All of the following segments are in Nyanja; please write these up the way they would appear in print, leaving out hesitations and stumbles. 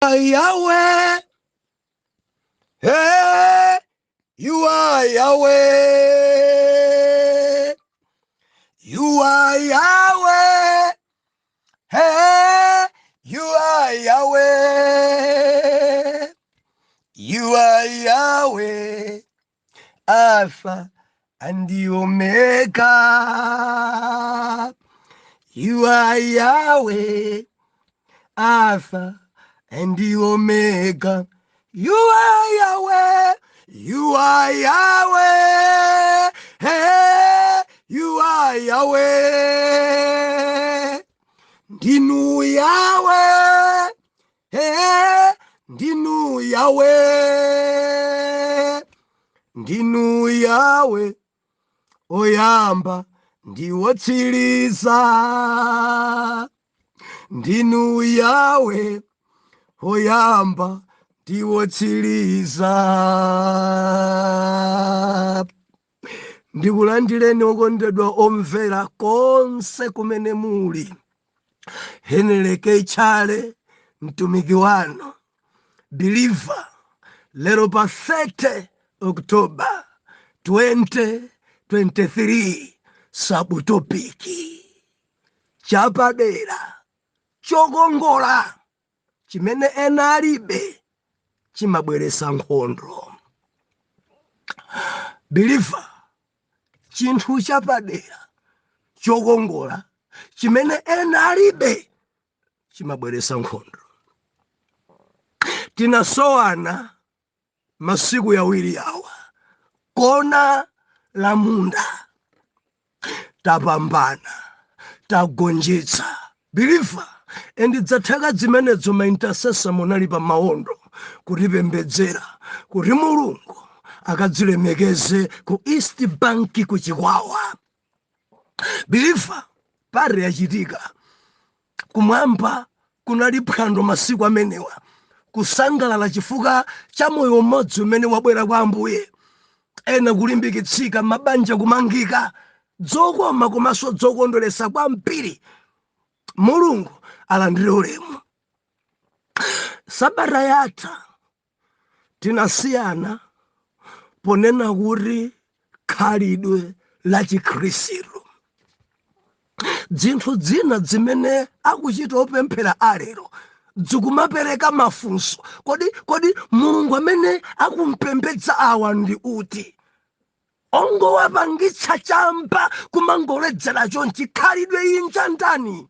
Yahweh. Hey, you are Yahweh. You are Yahweh. Hey, you are Yahweh. You are Yahweh. Alpha and the Omega. You are Yahweh. Alpha and the Omega. You are Yahweh. You are Yahweh. Hey, you are Yahweh. Ndinu Yahweh. Hey, ndinu Yahweh. Ndinu Yahweh. Oyamba ndiwotsiriza. Ndinu Yahweh. Oyamba ndiwotsiriza. Ndikulandireni okondedwa omvera konse kumene muli. Henry K. Chale, mtumiki wanu believer, lero pa 30 October 2023, subtopic chapadera chokongola chimene ena alibe chimabweretsa nkhondo. Believer, chinthu chapadera chokongola chimene ena alibe chimabweretsa nkhondo. Tinasowana masiku yawiri awa, kona la munda, tapambana, tagonjetsa. Believer, and dzatheka zimenezo. Ma intercessor munali pa maondo kutipembedzera kuti Mulungu akadzilemekeze ku East Bank ku Chikwawa. Believer, party yachitika kumwamba, kunali phwando masiku amenewa, kusangalala chifukwa cha moyo umodzi umene wabwera kwa Ambuye, ena kulimbikitsika, mabanja kumangika, dzokoma komanso dzokondweretsa kwambiri. Mulungu alandire ulemu. Sabata yatha tinasiyana ponena kuti khalidwe la Chikhristu, zinthu zina zimene akuchita opemphera alero zikumapereka mafunso: kodi Mulungu amene akumpembedza awa ndi uti? Ongowapangitsa chamba, kumangoledzera chonchi, khalidwe iyi njandani?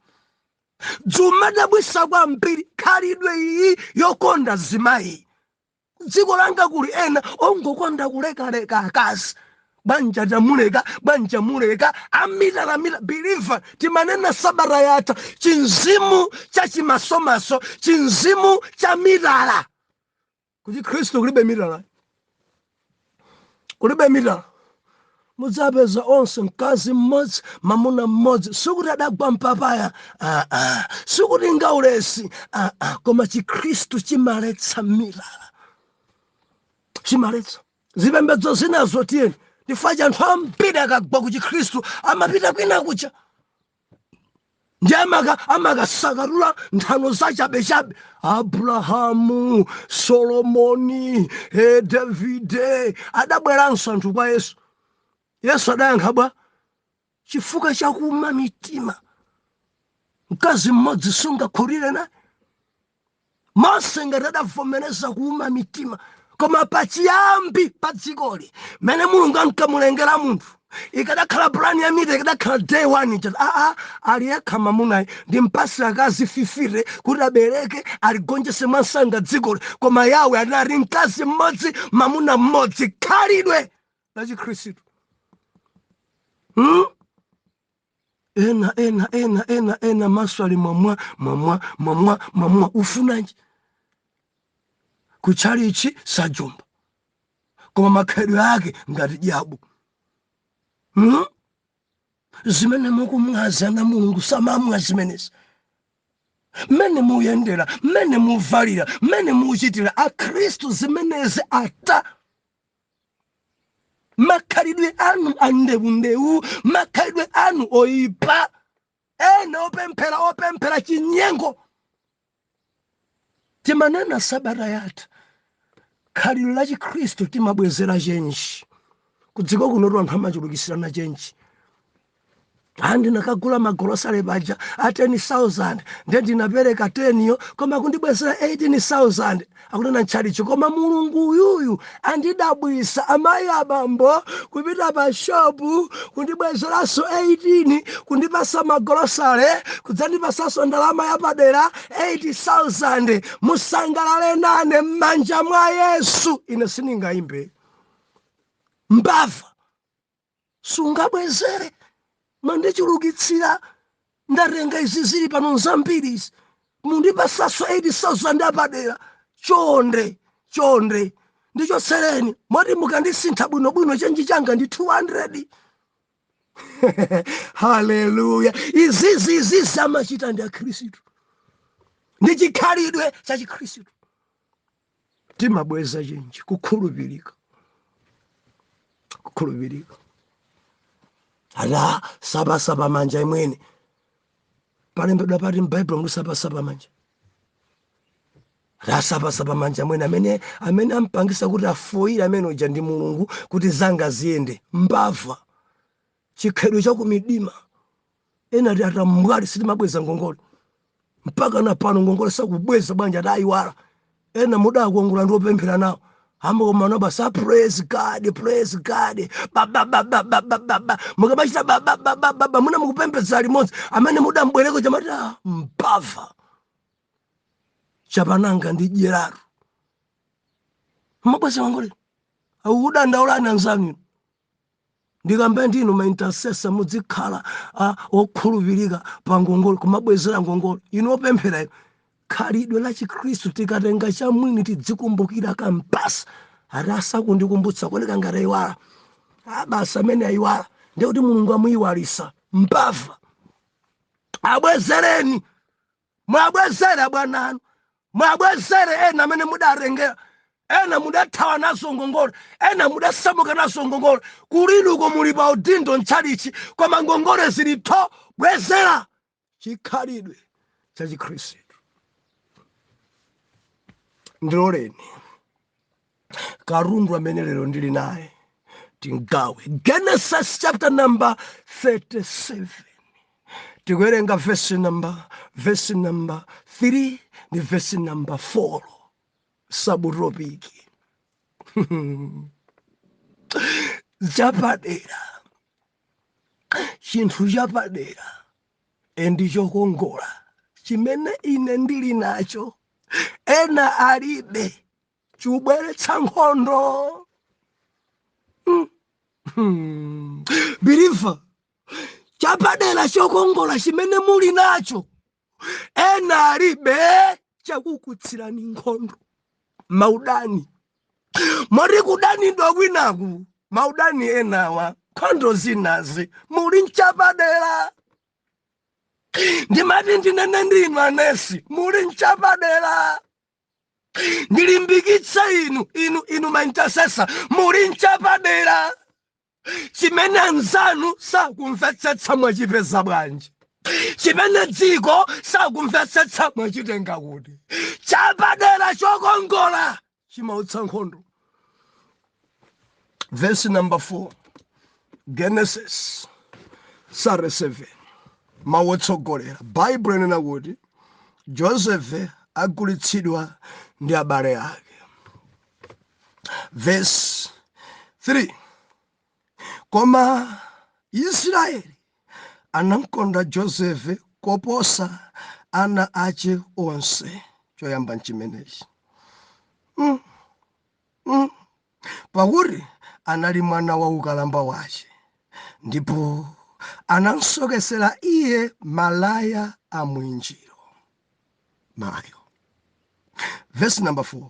Dzumadabwisa kwambiri khalidwe iyi yokonda zimayi. Dziko langa kuli ena ongokonda kulekaleka akazi, banja tamuleka, banja muleka, amitalamita. Believer, timanena sabata yatha chinzimu cha chimasomaso, chinzimu cha mitala. Kuti Khristu kulibe mitala, kulibe mitala. Mudzapeza onse mkazi mmodzi, mamuna mmodzi. Sikuti adagwa mpapaya, ah. Sikuti ngaulesi, ah. Koma Chikhristu chimaletsa mitala, chimaletsa zipembedzo zinazo. Tiyeni, chifukwa anthu ambiri akagwa ku Chikhristu amapita kwina kucha ndi amakasakatula nthano zachabechabe: Abrahamu, Solomoni, Davide. Adabweranso anthu kwa Yesu. Yesu adayankha bwa? Chifukwa chakuma mitima, mkazi mmodzi sungakhulire naye. Mose ngati adavomereza kuuma mitima, koma pachiyambi pa dzikoli mene Mulungu ankamulengera munthu, ikadakhala plan ya mita, ikadakhala day one chati aa, ali yekha mamunayi, ndi mpasi akazi 50 kuti abereke, aligonjese mwansanga dzikoli. Koma Yawe anali mkazi mmodzi, mamuna mmodzi, khalidwe la Chikhristu, Ena ena ena ena ena maso ali mwamwa mwamwa mwamwa mwamwa. Ufunanji? Kutchalichi sajomba, koma makhalidwe ake ngati dyabu, Zimene mukumwaza na Mulungu samamwa zimenezi. Mmene muyendera, mmene muvalira, mmene muchitira akhristu, zimenezi ata makhalidwe anu andewundewu, makhalidwe anu oyipa. Ena opemphera, opemphera chinyengo. Timanena sabata yatha, khalidwe la Chikhristu timabwezera chenji. Kudziko kuno anthu amachulukisirana chenji. Ndinakagula magolosale paja a 10,000, ndiye ndinapereka 10 yo, koma kundibwezera 18,000. Akunena ntchalichi, koma Mulungu uyuyu andidabwisa. Amayi, abambo, kupita pa shopu kundibwezeranso 18, kundipasa magolosale, kudzandipasanso ndalama yapadera 8,000. Musangalale nane m'manja mwa Yesu. Ine sindingayimbe. Mbava, sungabwezere, mwandichulukitsira. Ndatenga izi zili pano zambiri izi, mundipasanso 8,000 apadera. Chonde, chonde, ndichotsereni, moti mukandisintha bwinobwino chenji changa ndi 200. Haleluya! Izizi, izizi amachita ndi Akhristu, ndi chikhalidwe cha Chikhristu. Timabweza chenji, kukhulupirika, kukhulupirika. Ata sapasapa manja imwene, palembedwa pati m'Baibulo kuti sapasapa manja? Ata manja mwene, amene ampangisa kuti afoyire amene uja ndi Mulungu kuti zanga ziyende. Mbava, chikhalidwe chakumidima. Ena ati atambwali, sitimabweza ngongole. Mpaka na pano ngongole sakubweza. Bwanji? Adayiwala. Ena mudakongola ndi opemphera nawo amakomana basa, "Praise God, praise God," bababababababa. Mukamachita bababababa, muna mukupembedza limodzi amene mudambwereko chamati, "Ah, mbava chapananga ndi dyeratu." Mabweza ngongole, akukudandaulani anzanu inu. Ndikambe ndinu ma intercessor, muzikhala okhulupirika pa ngongole, kumabwezera ngongole. Inu opemphera inu, khalidwe la Chikhristu, tikatenga chamwini tidzikumbukira kampasa. Ati asakundikumbutsa, kuoneka ngati ayiwala. Basa amene ayiwala, ndiye kuti Mulungu amuyiwalisa. Mbava, abwezereni, mwabwezere abwana anu, mwabwezere ena amene mudatengera. Ena mudathawa nazo ngongole, ena mudasamuka nazo ngongole. Kulinuko muli pa udindo ntchalichi, koma ngongole zili tho. Bwezera, chikhalidwe cha Chikhristu. Ndiloleni katundu amene lero ndili naye tingawe. Genesis chapter number 37, tikuwerenga verse number 3 ndi verse number 4, subtopic chapadera. Chinthu chapadera endi chokongola chimene ine ndili nacho ena alibe chubweretsa nkhondo. Believer, chapadera chokongola chimene muli nacho ena alibe chakukutsirani nkhondo, maudani. Mori kudanidwa kwinaku, maudani enawa, nkhondo zinazi, muli mchapadera. Ndimati ndinene ndinu anesi, muli mchapadera. Ndilimbikitse inu, inu, inu ma intercessor, muli mchapadera chimene anzanu sakumvetsetsa. Mwachipeza bwanji? Chimene dziko sakumvetsetsa, mwachitenga kuti? Chapadera chokongola chimautsa nkhondo. Verse number 4, Genesis 37, mawu otsogolera. Baibulo inena kuti Josefe agulitsidwa ndi abale ake. Verse 3: Koma Israeli anamkonda Josefe koposa ana ache onse. Choyamba nchimenechi, Pakuti anali mwana wa ukalamba wace, ndipo anamsokesera iye malaya a mwinjiro mayo. Verse number 4: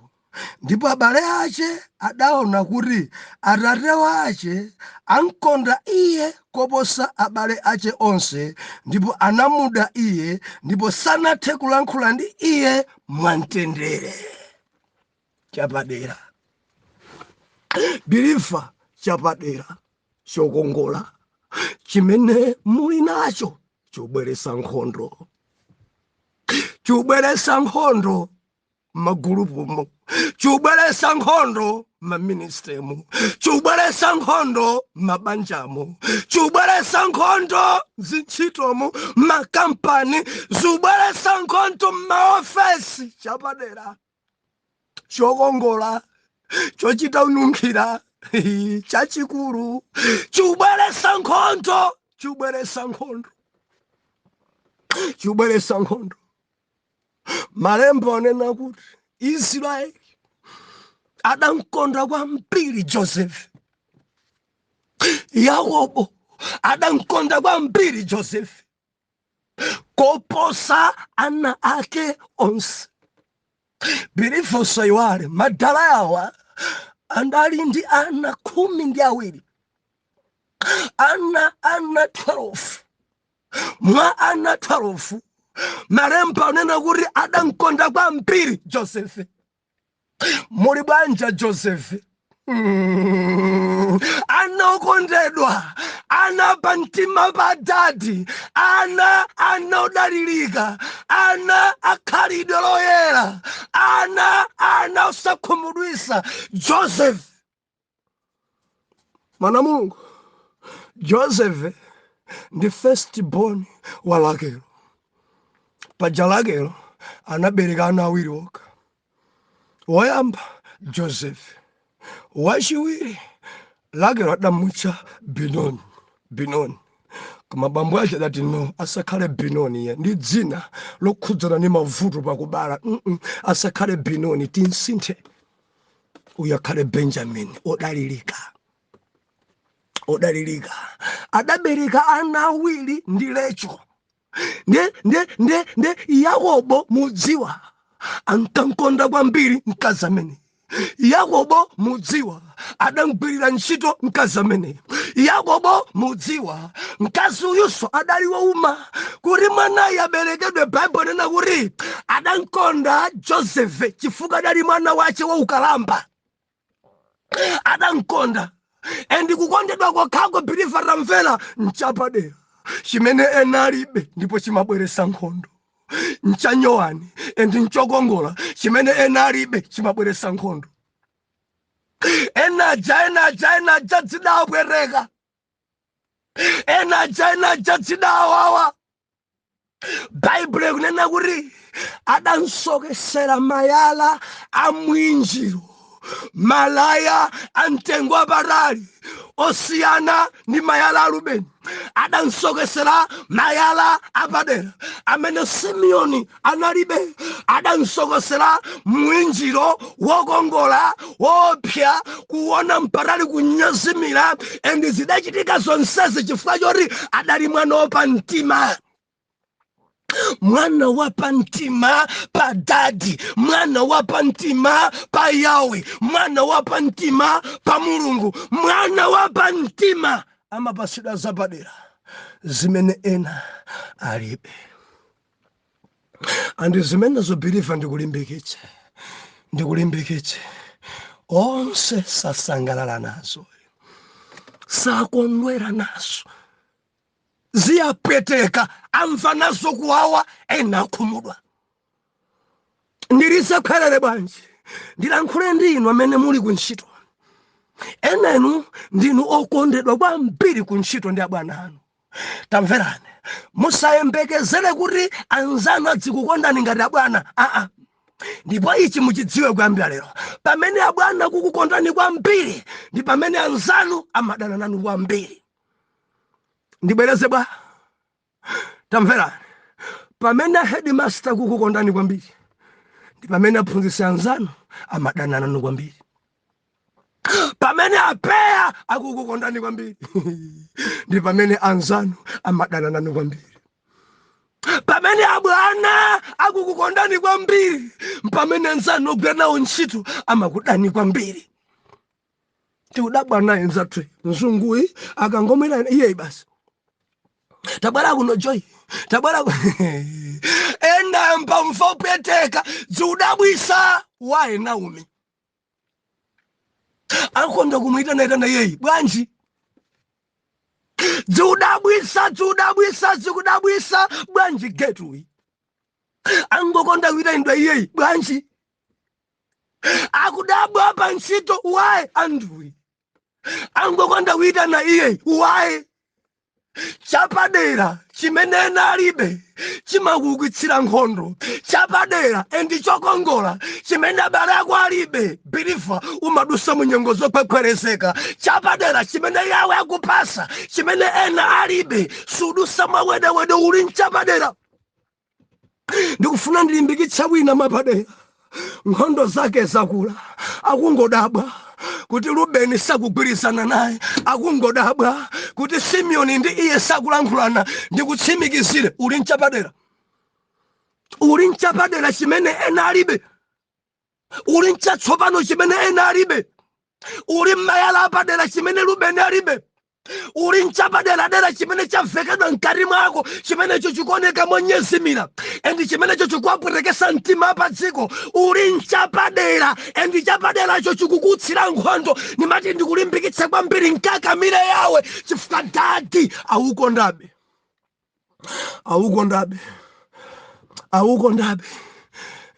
Ndipo abale ace adaona kuti atate wace ankonda iye koposa abale ace onse, ndipo anamuda iye, ndipo sanathe kulankhula ndi iye mwamtendere. Chapadera, believer, chapadera chokongola chimene muli nacho chobweretsa nkhondo, chobweretsa nkhondo. M'magulupumo chubweresa nkhondo, m'maministrymu chubweresa nkhondo, m'mabanjamo chubweresa nkhondo, zintchitomo, m'makampani zubweresa nkhondo, m'maofesi. Chapadera, chokongola, chochita ununkhira, chachikulu, chubweresa nkhondo, chubweresa nkhondo, chubweresa nkhondo. Malembo anena kuti Israeli adamkonda kwambiri Joseph, Yakobo adamkonda kwambiri Joseph koposa ana ake onse. Believer, usaiwale, madala awa andali ndi ana 12, ana 12. Mwa ana 12, malemba anena kuti adamkonda kwambiri Josefe. Muli bwanja Josefe? Ana okondedwa, ana pamtima pa dadi, ana odalirika, ana akhalidwe loyera, ana osakhumudwisa. Joseph, mwana Mulungu, Joseph ndi first born wa Lakelo. Paja Lakelo anabereka ana awiri okha, woyamba Joseph, wachiwiri Lakelo adamutcha Binoni. Binoni, koma bambo ake adati, "No, asakhale Binoni, iye ndi dzina lokhudzana ndi mavuto pakubala. Asakhale Binoni, tinsinthe, uyu akhale Benjamin, odalirika, odalirika." Adabereka ana awiri ndi Lecho. Nde Yakobo, mudziwa, ankankonda kwambiri mkazi amene. Yakobo, mudziwa, adamgwirira ntchito mkazi amene. Yakobo, mudziwa, mkazi uyuso adali wouma kuti mwanayi aberekedwe. Baibulo nena kuti adamkonda Josefe chifukwa adali mwana wace waukalamba, adamkonda. And kukondedwa kokhako, believer, tamvera, nchapadera chimene ena alibe, ndipo chimabweresa nkhondo. Nchanyowani and nchokongola chimene ena alibe, chimabweresa nkhondo. Enaja, enaja, enaja zidawabwereka, enaja, enaja zidawawa. Baibulo ikunena kuti adansokesera mayala a mwinjiro, malaya a mtengo wapatali osiyana ndi mayala a Rubeni. Adansokesera mayala apadera amene Simeoni analibe. Adansokesera mwinjiro wokongola wopya kuona mpatali kunyezimira. And zidachitika zonsezi chifukwa choti adali mwana wapamtima, mwana wa pamtima pa dadi, mwana wa pamtima pa Yawe, mwana wa pamtima pa Mulungu. Mwana wa pamtima amapasidwa zapadera zimene ena alibe. And zimenezo, believer, ndikulimbikitse, ndikulimbikitse, onse sasangalala nazo, sakondwera nazo, ziyapweteka, amva nazo kuwawa, ena akhumudwa. Ndilisekhwerere bwanji? Ndilankhule ndi inu amene muli ku ntchito. Ena inu ndinu okondedwa kwambiri ku ntchito ndi abwana anu. Tamverani, musayembekezere kuti anzanu adzikukondani ngati abwana, aa. Ndipo ichi muchidziwe kuyambira lero: pamene abwana kukukondani kwambiri ndi pamene anzanu amadana nanu kwambiri. Ndibwereze bwa? Tamverani, pamene headmaster kukukondani kwambiri ndi pamene aphunzitsi anzanu amadana nanu kwambiri. Pamene apeya akukukondani kwambiri ndi pamene anzanu amadana nanu kwambiri. Pamene abwana akukukondani kwambiri, pamene anzanu ogwira nawo ntchito amakudani kwambiri. Tiudabwa naye nzathu mzunguyi, akangomwera iyeyi basi, "Tabwera kuno, Joy, tabwera." Ena mpamva upweteka, ziudabwisa waye Naomi akonda kumuyitana yeyi bwanji? Ziudabwisa, ziudabwisa, zikudabwisa bwanji? Getuyi angokonda kuyitanidwa iyeyi bwanji? Akudabwa pa ntchito, why anthuyi angokonda kuyitana iye? Why? Chapadera chimene ena alibe chimakuukitsira nkhondo. Chapadera and chokongola chimene abale ako alibe, believer, umadusa mu nyengo zokhwekhwerezeka. Chapadera chimene Yawe akupasa, chimene ena alibe, sudusa mwawedewede. Uli mchapadera. Ndikufuna ndilimbikitse wina mwapadera, nkhondo zake zakula, akungodabwa kuti Rubeni sakugwirizana naye, akungodabwa kuti Simeoni ndi iye sakulankhulana. Ndikutsimikizire, uli mchapadera. Uli mchapadera chimene ena alibe. Uli mchatsopano chimene ena alibe. Uli mmayala apadera chimene Rubeni alibe. Uli mchapaderadera chimene chavekedwa mkati mwako, chimenecho chikuoneka monyezimira and chimenecho chikuwapwetekesa mtima pa dziko. Uli mchapadera and chapaderacho chikukutsira nkhondo. Nimati ndikulimbikitse kwambiri, mkakamire Yawe, chifukwa daddy awukondabe, awukondabe, awukondabe.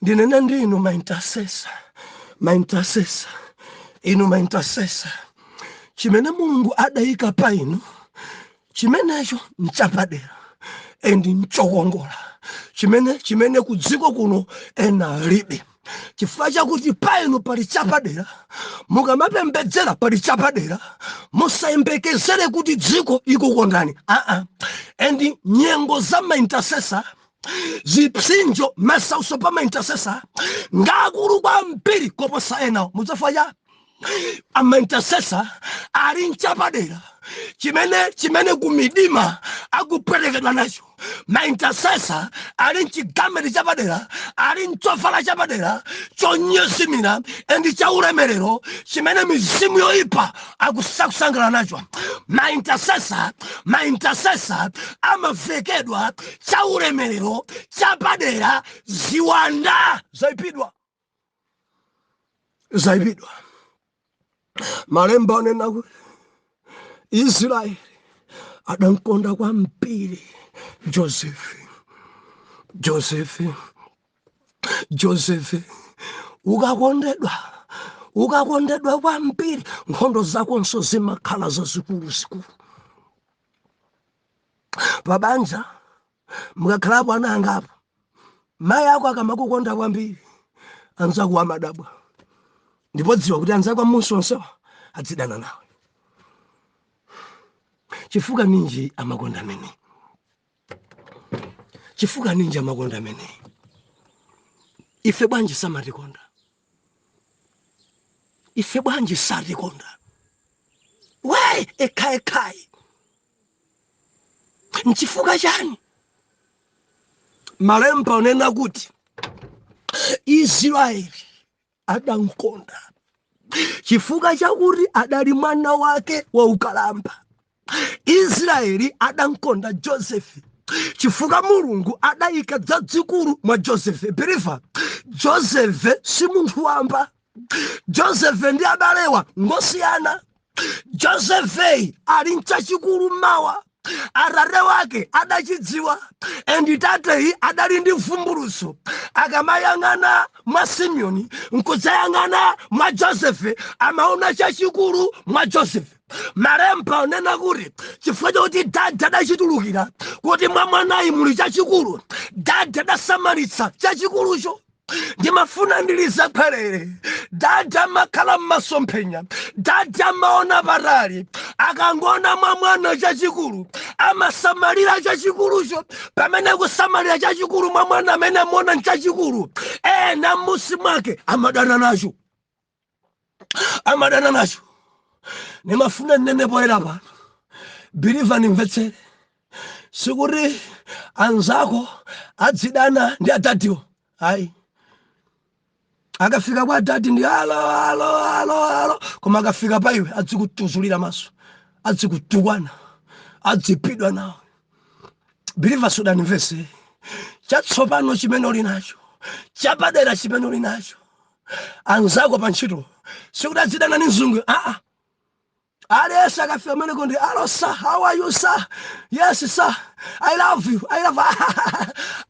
Ndinene ndinu ma intercessor, ma intercessor, inu ma intercessor, chimene Mulungu adayika pa inu, chimenecho nchapadera and nchokongola, chimene ku dziko kuno ena alibe. Chifukwa chakuti pa inu pali chapadera, mukamapembedzera pali chapadera, musayembekezere kuti dziko ikukondani, aa. And nyengo za ma intercessor, zipsinjo, masauso pa ma intercessor ngakulu kwambiri koposa enawo. Mudzafa cha ama intercessor ali mchapadera chimene kumidima akupwetekedwa nacho. Ma intercessor ali mchigameti chapadera, ali mchovala chapadera chonyezimira and chaulemerero chimene mizimu yoyipa akusakusangala nacho. Ma intercessor, ma intercessor amavekedwa chaulemerero chapadera. Ziwanda zayipidwa, zayipidwa. Malemba anena kuti Israeli adamkonda kwambiri Josefe. Josefe, Josefe. Ukakondedwa, ukakondedwa kwambiri, nkhondo zakonso zimakhala zazikuluzikulu. Pabanja mukakhalapo ana angapo, mayi ako akamakukonda kwambiri, anzako amadabwa. Ndipo dziwa kuti anzako amunsi onsewa adzidana nawe. Chifukwa ninji amakonda amene? Chifukwa ninji amakonda amene? Ife bwanji samatikonda? Ife bwanji satikonda? We ekhaekhayi, nchifukwa chani? Malemba onena kuti Israeli adamkonda chifukwa chakuti adali mwana wake waukalamba. Israeli adamkonda Josefe chifukwa Mulungu adayika dzadzikulu mwa Josefe. Believer, Josefe si munthu wamba. Josefe ndi abalewa ngosiyana. Josefeyi ali mchachikulu mawa atate wake adachidziwa, and tateyi adali ndi mvumbulutso. Akamayang'ana mwa Simeoni nkudzayang'ana mwa Josefe, amaona chachikulu mwa Josefe. Malemba onena kuti chifukwa chakuti daddy adachitulukira kuti mwa mwanayi muli chachikulu, daddy adasamalitsa chachikulucho. Ndimafuna ndilize khwerere. Daddy amakhala mmasomphenya, daddy amaona patali. Akangona mwa mwana chachikulu, amasamalira chachikulucho. Pamene kusamalira chachikulu mwa mwana amene amaona nchachikulu, ena m'musi mwake amadana nacho, amadana nacho. Nimafuna nnene poyera pano, believer, nimvetsere. Sikuti anzako adzidana ndi adadiwo, ayi. Akafika kwa adadi ndi alo, alo, alo, alo, koma akafika pa iwe adzikutuzulira maso, adzikutukwana, adzipidwa nawe. Believer, sudanimvese. Chatsopano chimene uli nacho, chapadera chimene uli nacho, anzako pa ntchito sikuti adzidana ndi mzungu, aa. Aliyense akafika ameneko ndi, "Hello sir, how are you sir? Yes sir, I love you, I love."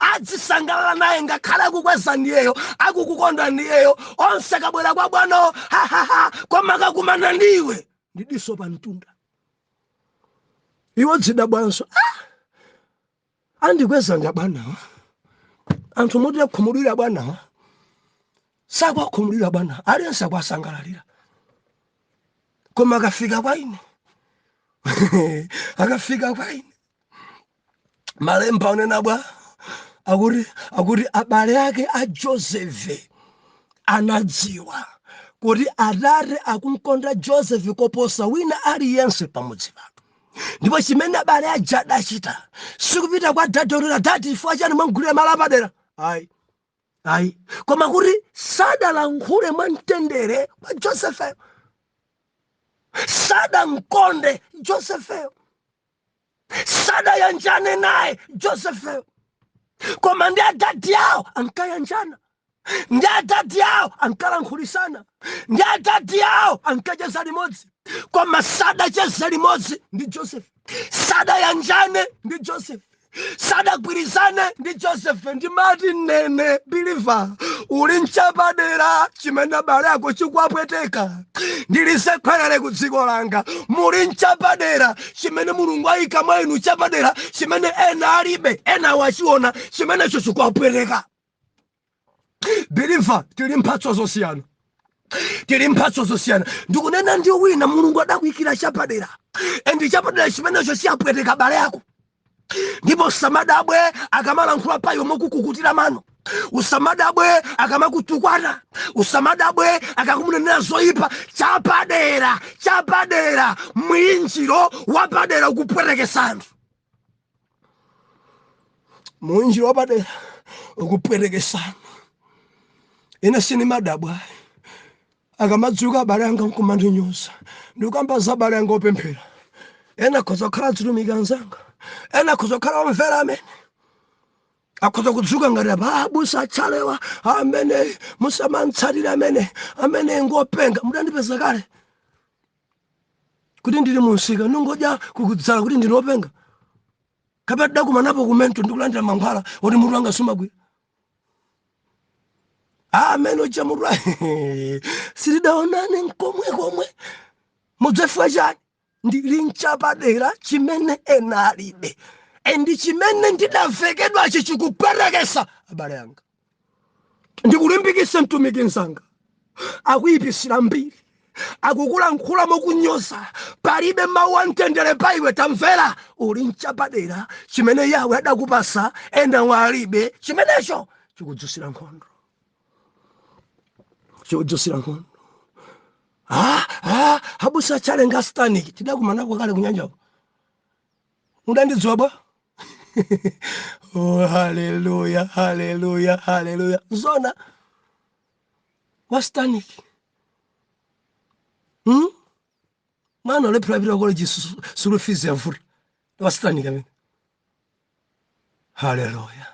Adzisangalala naye ngakhale akukweza ndiyeyo, akukukonda ndiyeyo. Onse akabwera kwa bwano, hahaha, koma akakumana ndiwe ndi diso pa mtunda. Iwo dzidabwanso, ah, andikweza ndi abwanawa. Anthu moti akhumudwira bwanawa, sakwakhumudwira bwana, aliyense akwasangalalira, koma akafika kwa ine, akafika kwa ine, malemba onena bwa akuti abale ake a Josefe anadziwa kuti atate akumkonda Josefe koposa wina aliyense pamudzi pano. Ndipo chimene abale aja adachita sikupita kwa dadi onena, "Dadi, chifukwa chani mwamgulira malo apadera?" Ayi, ayi, koma kuti sadalankhule mwamtendere kwa Josefeyo, sadamkonde Josefeyo, sadayanjane naye Josefeyo, koma ndi adadi awo ankayanjana, ndi adadi awo ankalankhulisana, ndi adadi awo ankacheza limodzi, koma sadacheza limodzi ndi Joseph, sadayanjane ndi Joseph, sadagwirizane ndi Joseph. Ndimati nene, believer, uli mchapadera chimene abale ako chikuwapweteka. Ndilisekhwerere ku dziko langa, muli mchapadera chimene Mulungu ayika mwa inu, chapadera chimene ena alibe, ena wachiona, chimenecho chikuwapweteka. Believer, tili mphatso zosiyana, tili mphatso zosiyana. Ndikunena ndi wina, Mulungu adakuyikira chapadera, and chapadera chimenecho chiyapweteka abale ako. Ndipo usamadabwe akamalankhula payo mokukukutira mano, usamadabwe akamakutukwana, usamadabwe akakumunenera zoyipa. Chapadera, chapadera, mwinjiro wapadera ukupwetekesa anthu, mwinjiro wapadera ukupwetekesa anthu. Ine sinimadabwa akamadzuka abale anga nkumandinyoza. Ndikukamba za abale anga opemphera. Ena akhoza kukhala adzitumiki anzanga, ena akhoza kukhala omvera amene akhoza kudzuka ngati apa, "Abusa atchalewa amene musamantsatire, amene ngopenga." Mudandipeza kale kuti ndili munsika ningodya kukudzala kuti ndinopenga, kapena tidakumanapo kumento ndikulandira mankhwala oti mutu wanga sumagwira? Amene uja mutu sitidaonane nkomwe komwe. Mudzefuwa chani? Ndili mchapadera chimene ena alibe, and chimene ndidavekedwachi chikupwetekesa abale anga. Ndikulimbikise mtumiki mzanga, akuyipisira mbiri, akukulankhula mokunyoza, palibe mawu amtendere pa iwe, tamvera, uli mchapadera chimene Yawe adakupasa ena walibe. Chimenecho chikudzusira nkhondo, chikudzusira nkhondo. Ah, ah, abusa achalenga staniki, tidakumanako kale kunyanjako, mudandidziwa bwa? Oh, haleluya, haleluya, haleluya! Zona wa Staniki, Mwana ulephera pita college, school fees yavuta. Wa Staniki amene, haleluya,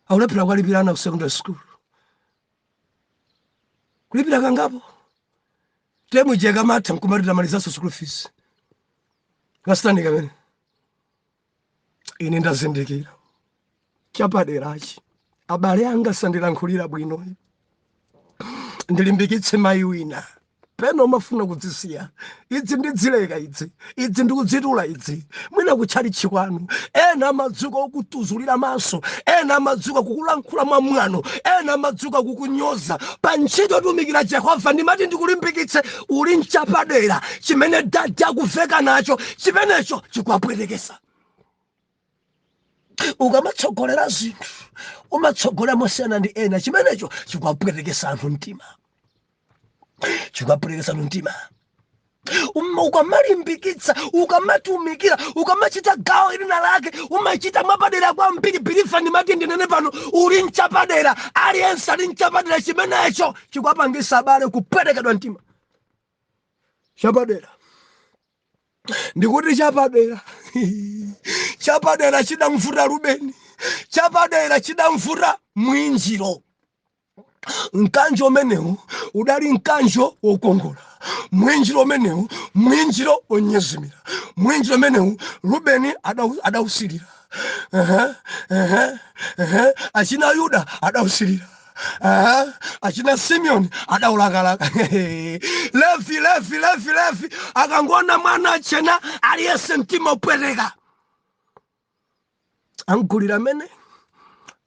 aulephera kwalipira ana ku secondary school, kulipira kangapo temu jeka matha nkumatira malizanso school fees. Wa Staniki amene. Ine ndazindikira chapaderachi abale anga sandilankhulira bwino. Ndilimbikitse mayi wina, pena umafuna kudzisiya, idzi ndidzileka, idzi, idzi ndikudzitula idzi. Mwina kutchalichi kwanu ena amadzuka okutuzulira maso, ena amadzuka kukulankhula mwamwano, ena amadzuka kukunyoza pa ntchito yotumikira Jehova. Ndimati ndikulimbikitse, uli mchapadera chimene dadi akuveka nacho, chimenecho chikuwapwetekesa. Ukamatsogolera zinthu, umatsogolera mosiyana ndi ena, chimenecho chikuwapwetekesa anthu mtima, chikuwapwetekesa anthu mtima. Ukamalimbikitsa, ukamatumikira, ukamachita gawo ilina lake, umachita mwapadera kwambiri. Believer, ndimati ndinene pano, uli mchapadera, aliyense ali mchapadera, chimenecho chikuwapangisa abale kupwetekedwa mtima. Chapadera, ndikuti chapadera, chapadera chidamvuta Rubeni, chapadera chidamvuta mwinjiro. Mkanjo umenewu Udali mkanjo wokongola, mwinjiro umenewu, mwinjiro wonyezimira, mwinjiro umenewu Rubeni adausilira. Aha, aha, aha. Achina Yuda adausilira. Aha. Achina Simeoni adaulakalaka. Levi, Levi, Levi, Levi akangona mwana achena aliyese mtima upweteka. Amgulira amene,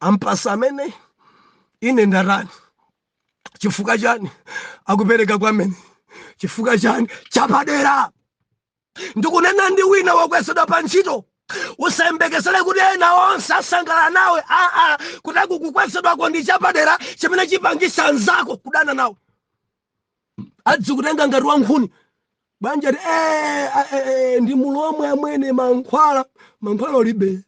ampasa amene, ine ndatani? Chifukwa chani akupereka kwa amene? Chifukwa chani? Chapadera. Ndikunena ndi wina wakwezedwa pa ntchito, usayembekezere kuti ena onse asangalala nawe. Aa, kuti akukukwezedwako ndi chapadera chimene chipangisa anzako kudana nawe, adzikutenga ngati wankhuni. Banja ti ndi mulomwe amwene, mankhwala, mankhwala ulibe.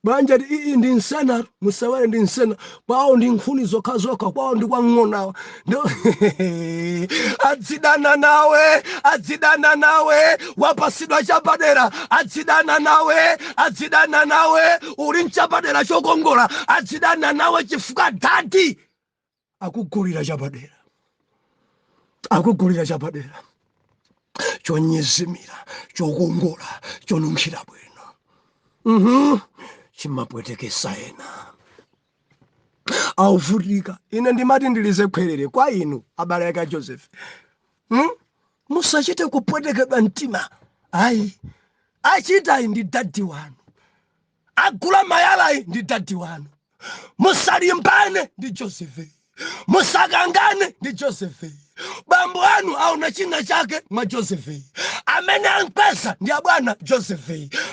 Banja ti iyi ndi nsena, musawere ndi nsena, kwawo ndi nkhuni zokha zokha, kwawo ndi kwang'onawa. Adzidana nawe, adzidana nawe. Wapasidwa chapadera, adzidana nawe, adzidana nawe. Uli mchapadera chokongola, adzidana nawe chifukwa daddy akugulira chapadera, akugulira chapadera chonyezimira, chokongola, chonunkhira bwino. Chimapwetekesa ena auvutika. Ine ndimati ndilize khwerere kwa inu abale ake a Joseph, Musachite kupwetekedwa mtima ayi. Achitayi ndi daddy wanu, agula mayalayi ndi daddy wanu. Musalimbane ndi Joseph, musakangane ndi Joseph. Bambo anu aona china chake mwa Joseph, amene ankweza ndi abwana Joseph.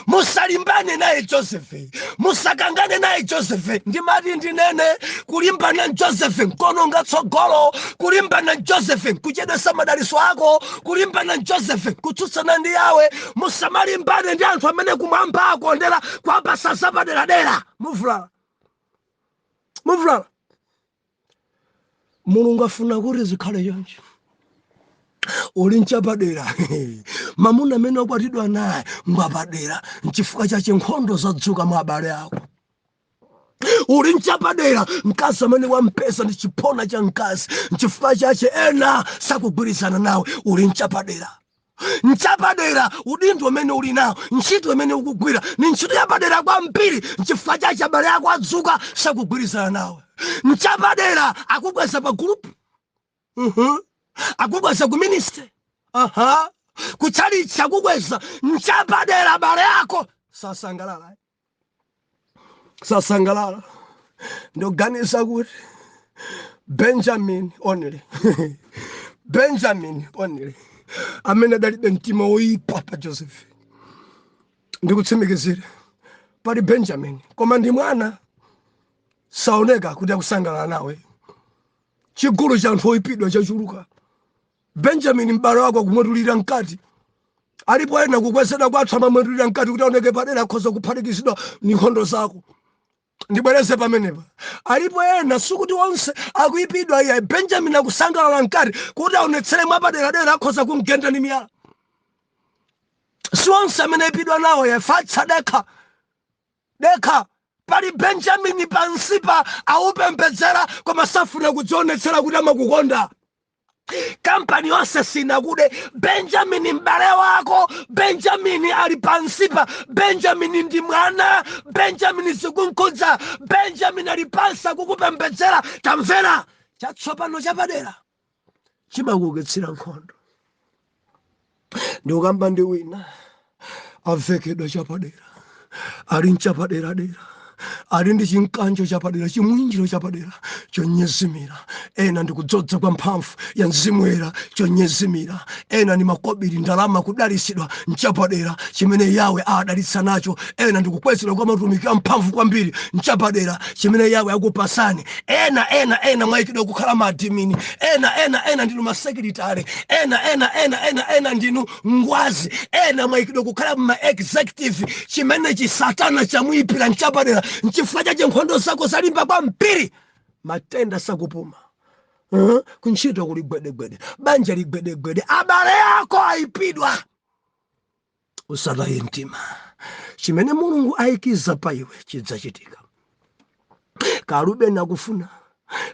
Musalimbane naye Joseph, musakangane naye Joseph. Ndimati ndinene, kulimbana Joseph nkononga tsogolo, kulimbana Joseph nkuchedwesa madaliso ako, kulimbana Joseph kutsutsana ndi yawe. Musamalimbane ndi anthu amene kumwamba akondera kwapasa zapaderadera. Muvulala, muvulala. Mulungu afuna kuti zikhale choncho. Uli mchapadera, mamuna amene wakwatidwa naye ngwapadera, nchifukwa chache nkhondo zadzuka mwa abale ako. Uli mchapadera, mkazi amene wampeza ndi chiphona cha mkazi, nchifukwa chache ena sakugwirizana nawe. Uli mchapadera, nchapadera udindo umene uli nawo, ntchito imene ukugwira ni ntchito yapadera kwambiri, nchifukwa chache abale ako adzuka, sakugwirizana nawe. Nchapadera akukweza pa group, Akukweza ku ministry, aha, kutchalitchi akukweza. Nchapadera, abale ako sasangalala, sasangalala. Ndoganiza kuti Benjamin only, Benjamin only amene adalibe mtima woyipa pa Joseph. Ndikutsimikizira, pali Benjamin, koma ndi mwana, saoneka kuti akusangalala nawe. Chigulu cha anthu oyipidwa chachuluka. Benjamin m'bale wako akumwetulira mkati. Alipo ena kukwezedwa kwathu amamwetulira mkati kuti aoneke padera, akhoza kuphatikizidwa ni nkhondo zako. Ndibwereze pamenepa, alipo ena, sikuti onse akuyipidwa iye. Benjamin akusangalala mkati kuti aonetsere mwapaderadera, akhoza kumgenda ndi miyala. Si onse amene ayipidwa nawo yafatsa. Dekha, dekha, pali Benjamin pansipa awupembedzera, koma safuna kudzionetsera kuti amakukonda. Kampani yonse sinakude. Benjamin m'bale wako, Benjamin ali pansipa. Benjamin ndi mwana, Benjamin sikunkhudza. Benjamin ali pansi akukupembedzera. Tamvera, chatsopano chapadera chimakuukitsira nkhondo. Ndikukamba ndi wina avekedwa chapadera, ali mchapaderadera, ali ndi chinkanjo chapadera, chimwinjiro chapadera chonyezimira. Ena ndi kudzodza kwa mphamvu ya Mzimu Woyera chonyezimira. Ena ndi makobiri, ndalama, kudalitsidwa mchapadera chimene Yawe adalitsa nacho. Ena ndi kukwezedwa kwa matumiki amphamvu kwambiri mchapadera chimene Yawe akupasani. Ena, ena, ena mwayikidwa kukhala ma admin. Ena, ena, ena ndinu ma secretary. Ena, ena, ena, ena, ena ndinu ngwazi. Ena mwayikidwa kukhala ma executive. Chimene chisatana chamuyipira mchapadera, nchifukwa chache nkhondo zako zalimba kwambiri. Matenda sakupuma. Kuntchito kuli gwedegwede, banja ligwedegwede, abale ako ayipidwa. Usataye mtima, chimene Mulungu ayikiza pa iwe chidzachitika. Ka Rubeni akufuna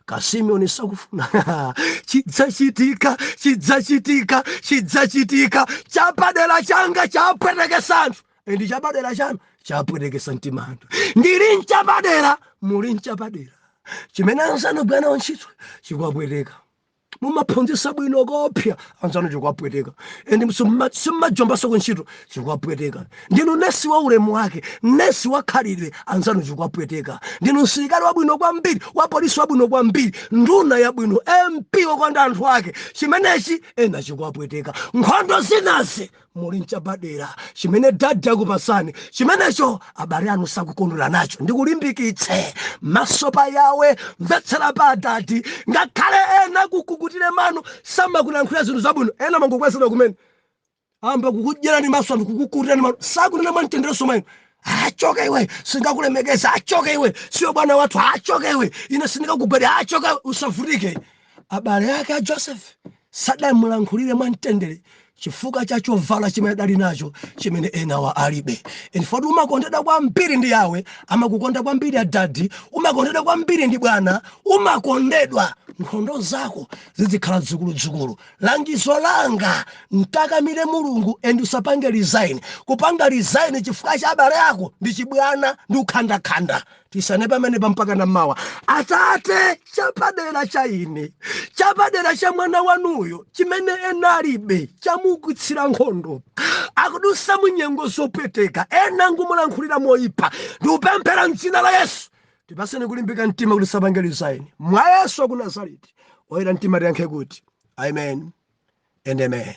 Kasimeoni sakufuna. Chidzachitika, chidzachitika, chidzachitika. Chapadera changa chapwetekesa anthu, and chapadera chanu chapwetekesa mtima anthu. Ndili nchapadera, muli nchapadera chimene anzanu gwanawo ntchito chikwapweteka. Mumaphunzitsa bwino kopya, anzanu chikwapweteka. And simmajombaso kuntchito, chikwapweteka. Ndinu nesi wa ulemu wake, nesi wa khalidwe, anzanu chikwapweteka. Ndinu msilikali wabwino kwambiri, wa polisi wabwino kwambiri, nduna yabwino, MP wokonda anthu ake, chimenechi ena chikwapweteka. Nkhondo zinazi muli nchapadera chimene daddy akupasani, chimenecho abale anu sakukondwera nacho. Ndikulimbikitse, maso pa Yawe, mvetsera pa adadi. Ngakhale ena kukukutire mano, samakulankhulira zinthu zabwino, ena mangokwezedwa kumene amba kukudyerani maso anthu, kukukutirani mano, sakunena mwamtendereso maino. "Achoke iwe, singakulemekeza. Achoke iwe, siyo bwana wathu. Achoke iwe, ine sindingakugwere. Achoke iwe." Usavutike. Abale ake a Joseph sadamulankhulire mwamtendere chifukwa cha chovala chimene adali nacho chimene enawa alibe. In fact, umakondedwa kwambiri ndi Yawe, amakukonda kwambiri adadi, umakondedwa kwambiri ndi bwana, umakondedwa. Nkhondo zako zizikhala dzukuludzukulu. Langizo langa, mtakamire Mulungu and usapange resign. Kupanga resign chifukwa cha abale ako ndi chibwana ndi ukhandakhanda. Tisane pamene pampaka na mawa. Atate, chapadera cha ine, chapadera cha mwana wanuyo chimene ena alibe chamukutsira nkhondo. Akudusa mu nyengo zopweteka, ena ngumulankhulira moyipa. Ndikupemphera mdzina la Yesu, tipaseni kulimbika mtima kuti sapange resign. Mwa Yesu wa ku Nazareti, oyera mtima tiyankhe kuti amen and amen.